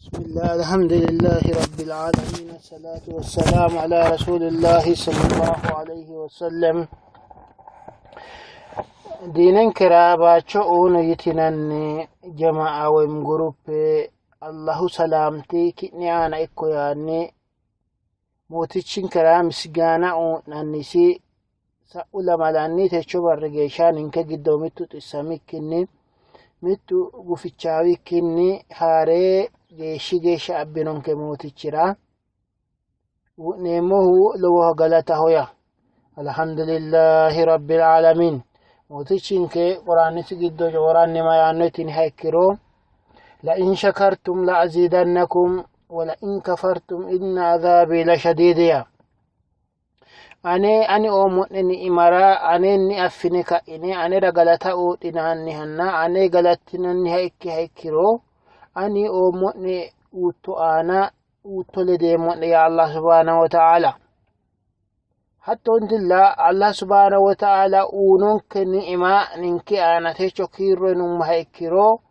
Bismillah, alhamdulillahi rabbil alamin, salatu wassalamu ala rasulillahi sallallahu alayhi wasallam. Diininkera baacho uunu yitinanni jama'a woyim guruppe Allahu salaamti ki'ne aana ikko yaanni mootichinkera misgaana uunannisi sa'u lamalanni techo barri geeshsha ninke giddo mittu xissamikkinni mittu gufichaawikkinni haaree geeshshi geeshsha abbinonke mootichira u'neemmohu lowoho galataho ya alhamdulillahi rabbil alamin mootichinke quraanisi giddo coranni mayaanno yitiniha ikkiro la in shakartum la azidannakum wa la in kafartum inna adhaabi la shadiid ya ane ani oommo'ne ni'imara anenni affine ka'ine anera galata uudhinannihanna ane galattinanniha ikkiha ikkiro ani oommo'ne uutto aana uutto ledeemmo'ne ya Allah subhanahu wa ta'ala. Hattoontilla Allah subhanahu wa ta'ala uunonke ni'ima ninke aana techo kiirro yinummoha ikkiro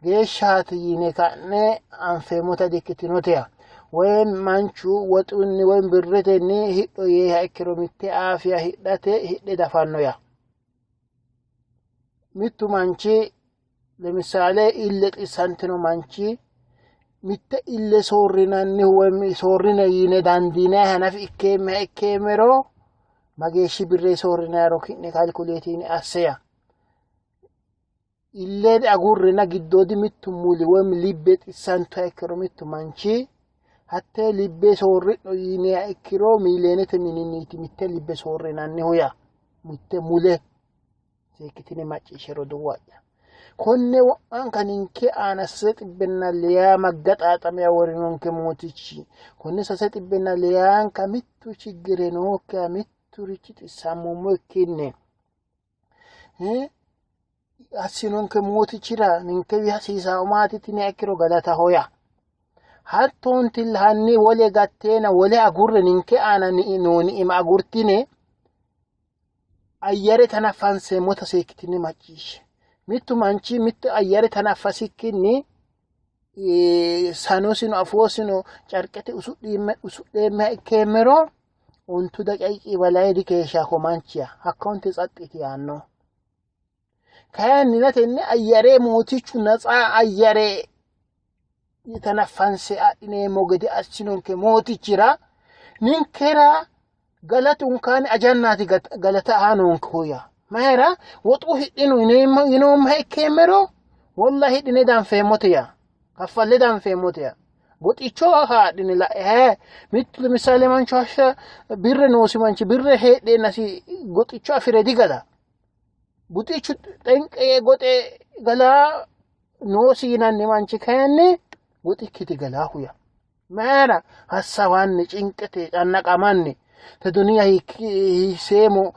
geeshshaati yine ka'ne anfeemmota dikkitinoteya. Woyim manchu woxunni woyim birretenni hidho yeeha ikkiro mitte aafiya hidhate hidhe dafanno ya. Mittu manchi lemisaale ille xissantino manchi mitte ille soorrinannihu woyim soorrine yine dandiinanniha hanafi ikkeemmeha ikkeemmero mageeshshi birre soorrinayiro ki'ne kalkuleetiini asseya. Ille agurrena giddoodi mittu muli woy libbe xissantuha ikkiro mittu manchi hattee libbe soorri'no yiniha ikkiro miileenete mininniiti mitte libbe soorrinannihu yaa mitte mule seekkitine macciishshe roduuwa'ya. Konne wo'manka ninke aana sase xibbenna leyaa maggaxaaxame worinonke mootichi konne sase xibbenna leyaanka mittu chiggire nookkiha mitturichi xissammommo ikkinne assinonke mootichira ninkewi hasiisawo maati tiniha ikkiro galataho yaa. Hattoontilla hanni wole gatteena wole agurre ninke aana noo ni'ima agurtine ayyare tanaffanseemmota seekkitine macciishshe. Mittu manchi mittu ayyare tanaffasikkinni sanosino afoosino carqete usudheemmeha ikkeemmero ontu daqiiqi balaye dikeeshsha ko manchiya hakkonte tsaxxiti yaanno. Kayinnina tenne ayyare mootichu natsa ayyare tanaffanse adhineemmo gede assinonke mootichira ninkera galatunkaani ajannaati galata aa noonkehoya. Mayira woxu hidhino yinoommoha ikkeemmero wollahi hidhine danfeemmote yaa kaffalle danfeemmote yaa goxicho haadhine la'e hee mittu misale mancho hashsha birre noosi manchi birre heedheennasi goxicho afi're digala buxichu xenqe yee goxe galaa noosi yinanni manchi kayinni goxikkiti galaahu yaa mayira hassawanni cinqete cannaqamanni te duniya hiisseemo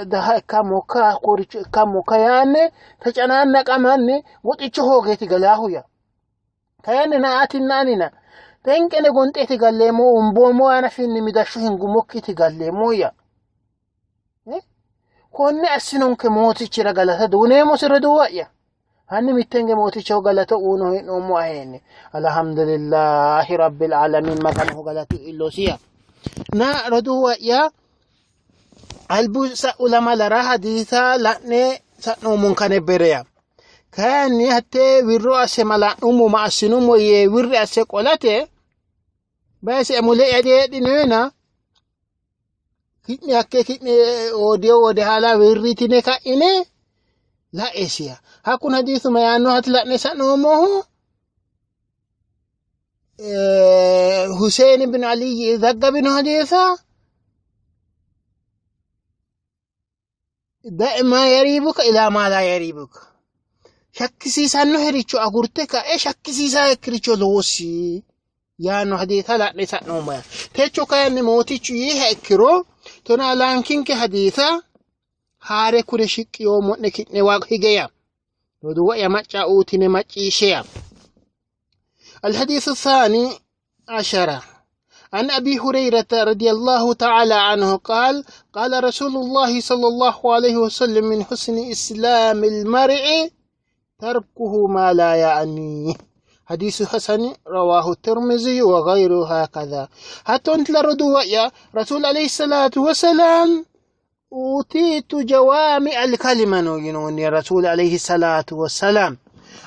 daha ikkammokka koricho ikkammokka yaanni tacanaannaqamanni goxicho hoogeeti galaahu yaa kayinni na atinna anina xenqene gonxeeti galleemmo umboommo yaana finni midashsho hingummokkiti galleemmo yaa Konne assinonke mootichira galata duuneemmosi roduuwa'ya. Hanni mittenge mootichaho galata uuno hee'noommo aheenne. Alhamdulillahi rabbil alamin maganoho galatu illosiya. Na roduuwa'ya albu sa'u lamalara hadiisa la'ne sa'noommonka nebbereya. Kayinni hattee wirro asse mala'nummo ma assinummo yee wirri asse qolate bayise mule'ya diheedhinoyena ki'ne hakke ki'ne oodiyo wode hala wirritine ka'ine la'esiya hakkun hadiisu mayaannohati la'ne sa'noommohu Hussein bin Ali zaggabino hadiisa da'i maa yariibuka ilaa maa laa yariibuka shakkisiisannohericho agurte ka'e shakkisiisakkiricho loosi yaanno hadiisa la'ne sa'noommo yaa techo kayinni mootichu yiiha ikkiro tonaa laankinke hadiisa haare kure shiqqi yoommo'ne ki'newa hige yaa roduuwa'ya macca uutine macciishshe yaa الحديث الثاني عشر عن أبي هريرة رضي الله تعالى عنه قال قال رسول الله صلى الله عليه وسلم من حسن إسلام المرء تركه ما لا يعنيه. Hadiisu hasani rawaahu Tirmizi wa ghayru hakadha. Hattontila roduuwa'ya Rasuul alayhi salaatu wasalaam utiitu jawaami alkalima no yinoonni Rasuul alayhi salaatu wasalaam.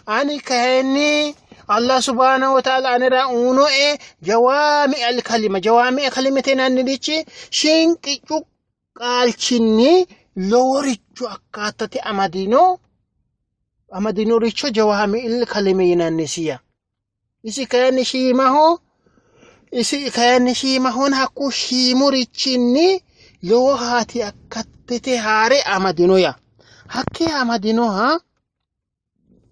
Ani kayinni Allah subhaanahu wa ta'ala anera uunoe jawaami alkalima jawaami kalimate yinannirichi shinqicu qaalchinni loworicho akkaattate amadino amadinoricho jawaami'il kalime yinannisiya. Isi kayinni shiimaho isi kayinni shiimahona hakku shiimurichinni lowo haati akkattete haare amadinoya. Hakkee amadinoha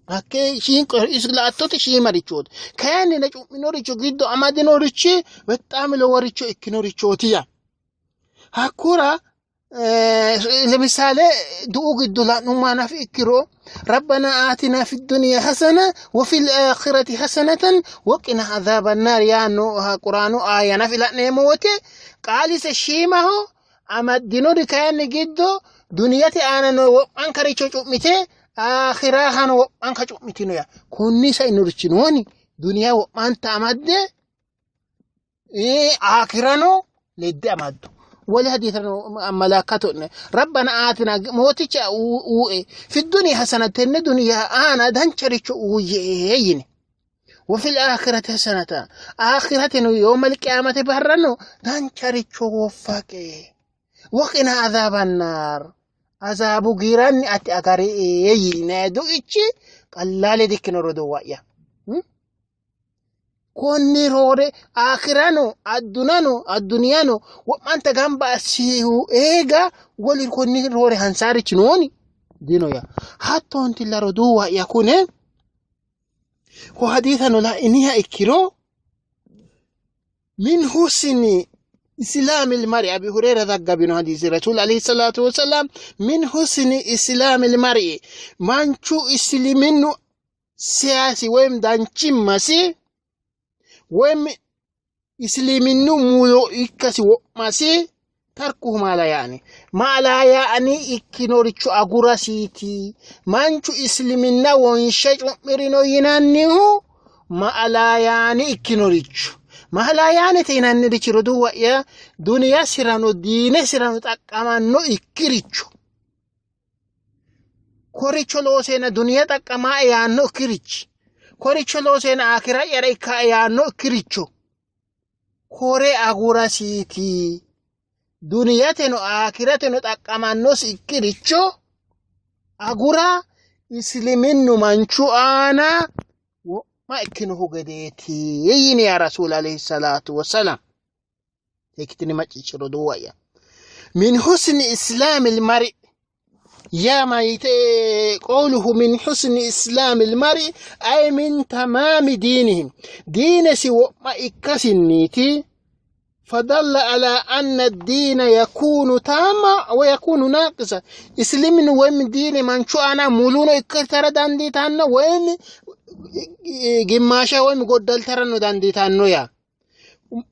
hakkee shiinqo isi la''attote shiimarichooti. Kayinni cu'minoricho giddo amadinorichi bexaami loworicho ikkinorichootiya. Hakkura ለምሳሌ du'u giddo la'nummoha nafa ikkiro rabbana aatina fi dunya hasana wa fil aakhirati hasanatan wa qina adhaban naar yaanno quraanu aaya nafi la'neemmo wote qaalise shiimaho amaddinori kayinni giddo duniyate aana noo wo'mankaricho cu'mite aakhirahano wo'manka cu'mitino ya kunni sainorichi nooni duniya wo'manta amadde Aakirano ledde amaddu. Wole hadiisano ammalaakkato'ne rabbana aatina mooticha uue fi duniya hasana tenne duniya aana dancharicho uuyye yine. Wofil aakhirati hasanata aakirateno yoomal qiyaamate barrano dancharicho woffaqe. Waqina azaabannaar azaabu giiranni ati agarie yine du'ichi qallaale dikkino roduuwa'ya. Konni roore aakhirano addunano adduniyano wo'manta gamba assihu eega woli konni roore hansaarichi nooni dino ya hattoontilla roduuwa'ya kune ko hadiisano la'iniha ikkiro min husni islaamil mar'i Abi Hurayra zaggabino hadiisi Rasuul alayhi salaatu wasalaam min husni islaamil mar'i manchu isliminnu seyasi woyim danchimmasi woyim isiliminnu mulo ikkasi wo'masi tarkuhu maala yaani maala yaani ikkinoricho agurasiiti manchu isiliminna wonshe cu'mirino yinannihu maala yaani ikkinoricho maala yaanete yinannirichi roduuwa'ya duniyasirano diinesirano xaqqamanno ikkiricho Koricho looseena duniya xaqqamaae yaanno ikkirichi, koricho looseena akira'yara ikkae yaanno ikkiricho kore agurasiiti. Duniyateno akirateno xaqqamannosi ikkiricho agura isiliminnu manchu aana wo'ma ikkinohu gedeeti yini ya Rasuul alayhi salaatu wassalaam. Seekkitine macciishshe roduuwa'ya. Min husni islaamil mari yaa mayite qawluhu min husni islaamil mari ay min tamaami diinihim diinesi wo'ma ikkasinniiti fadalla ala anna diina yakuunu taama wa yakuunu naaqisa isliminu woyim diine manchu aana muluno ikkitara dandiitanno woyim gimmaasha woyim goddaltarano dandiitanno yaa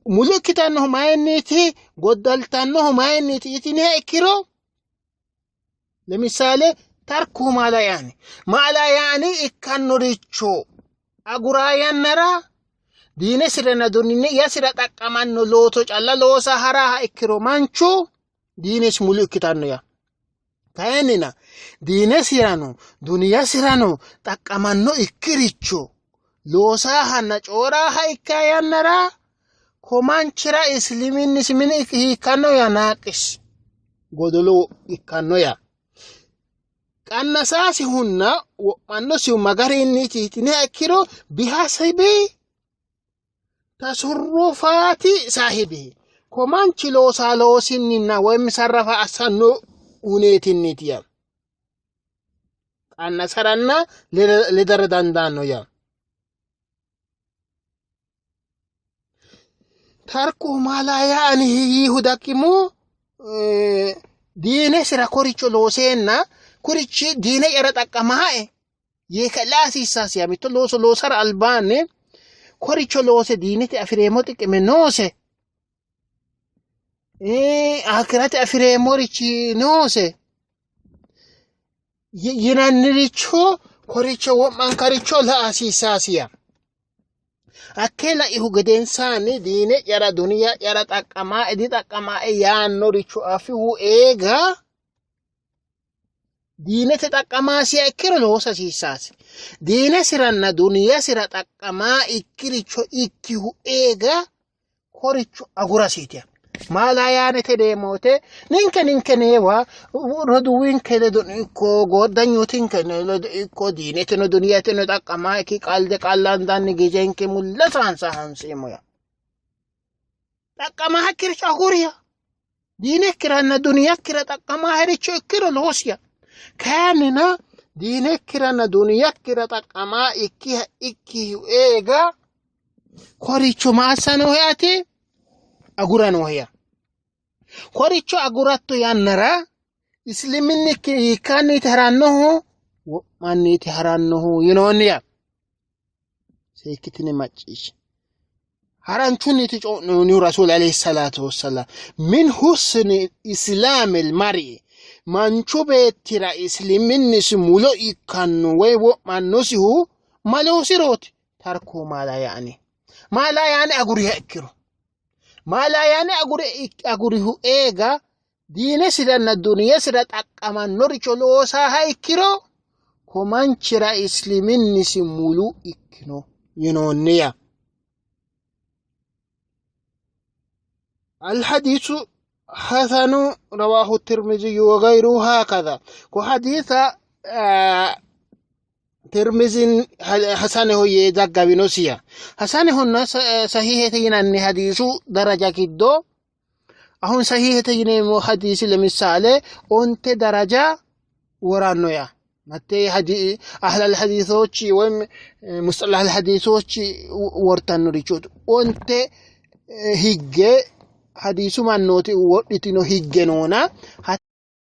mulu ikkitannohu mayinniiti goddaltannohu mayinniiti yitiniha ikkiro lemisaale tarkuhu maala yaani maala yaani ikkannoricho aguraa yannara diinesiranna duniyasira xaqqamanno looso calla loosa haraha ikkiro manchu diinesi mulu ikkitanno yaa Kayinnina diinesirano duniyasirano xaqqamanno ikkiricho loosaahanna cooraaha ikka yannara ko manchira isliminnisi mini hiikkanno ya naaqis godolo ikkanno ya qannasaasihunna wo'mannosihu magarinniiti yitiniha ikkiro bihasibi tasurrufaati saahibihi ko manchi loosaa loosinninna woyim sarrafa assanno huneetinniiti yaa qannasaranna ledara dandaanno yaa tarku maalaa yaani yiihu dakkimu diinesira koricho looseenna kurichi diine'yara xaqqamaae yee ka'la hasiissasi yaa mitto looso loosara albaanni koricho loose diinete afi'reemmo xiqime noose akirate afi'reemmorichi noose yinanniricho koricho wo'mankaricho la'a hasiissasi yaa. Hakkee laihu gedensaanni diine'yara duniya'yara xaqqamaae dixaqqamaae yaannoricho afihu eega diinete xaqqamaasiha ikkiro loosa hasiissaasi. Diinesiranna duniyasira xaqqamaa ikkiricho ikkihu eega koricho agurasiiti. Maalaa yaanete deemmo wote ninke ninkeneewa roduuwinke ledo ikko gooddanyootinke ledo ikko diineteno duniyateno xaqqamaa ikki qalde qallandanni gizenke mulla saansa hanseemmo yaa. Xaqqamaa hakkiricho aguriya. Diinekkiranna duniyakkira xaqqamaa hericho ikkiro loosiya. Kayinnina diinekkiranna duniyakkira xaqqamaa ikkiha ikkihu eega koricho ma assa noohe ati? Agura noohe yaa. Koricho aguratto yannara isiliminnikki hiikkaanniiti harannohu? Wo'manniiti harannohu yinoonni yaa. Seekkitine macciishshe. Haranchunniti co'noonihu Rasuul alayhi salaatu wassalaam min husni islaamil mar'i manchu beettira isliminnisi mulo ikkanno woy wo'mannosihu maloosirooti tarku maala yaani maala yaani aguriha ikkiro maala yaani agurihu eega diinesiranna duniyasira xaqqamannoricho loosaha ikkiro ko manchira isliminnisi mulu ikkino yinoonniya. الحديث حسن رواه الترمذي وغيره هكذا وحديث آه ترمذي حسنه يزغبinosiya hasanehonna sahihete yinanni hadiisu daraja giddo አሁን ሰሂህተ yineemmo hadiisi ለምሳሌ ኦንቴ ደረጃ ወራኖ ያ መቴ አህለል ሀዲሶች ወይም ሙስጠላህ ሀዲሶች wortannorichooti onte higge hadiisu mannooti wodhitino higge noona.